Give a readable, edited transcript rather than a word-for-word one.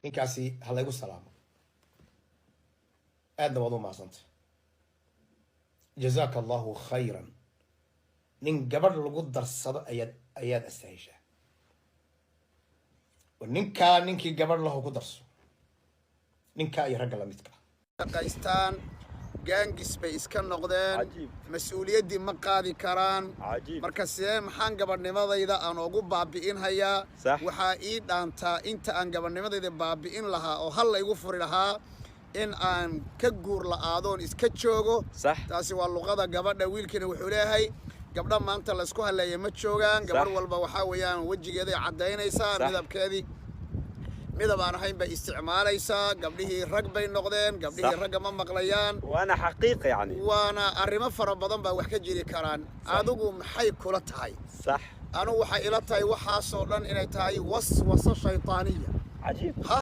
Ninkaasi ha laygu salaamo. Aadna waad u mahadsantay, jazaaka Allahu khayran. Nin gabadh lagu darsado ayaad astaheshaa. Ninkaa, ninkii gabadh lahu ku darso, ninkaa iyo ragga lamidka. Shaqaystaan, gangs bay iska noqdeen. Cajiib. Mas-uuliyaddii ma qaadi karaan. Cajiib. Marka sidee, maxaan gabadhnimadayda aan ugu baabi'in hayaa? Sax. Waxaa ii dhaantaa inta aan gabadhnimadayda baabi'in lahaa oo hal laygu furi lahaa in aan ka guur la'aadoon iska joogo. Sax. Taasi waa luqada gabadha. Wiilkiina wuxuu leeyahay, gabdha maanta laysku haleeya ma joogaan. Gabadh walba waxaa weeyaan wejigeeday caddaynaysaa. Midabkeedii midab aan ahayn bay isticmaalaysaa. Gabdhihii rag bay noqdeen, gabdhihii ragga ma maqlayaan. وانا حقيقة يعني. Waana arrimo fara badan baa wax ka jiri karaan. Adigu maxay kula tahay? Anugu waxay ila tahay waxaasoo dhan inay tahay waswasa shaytaaniya. عجيب. Ha.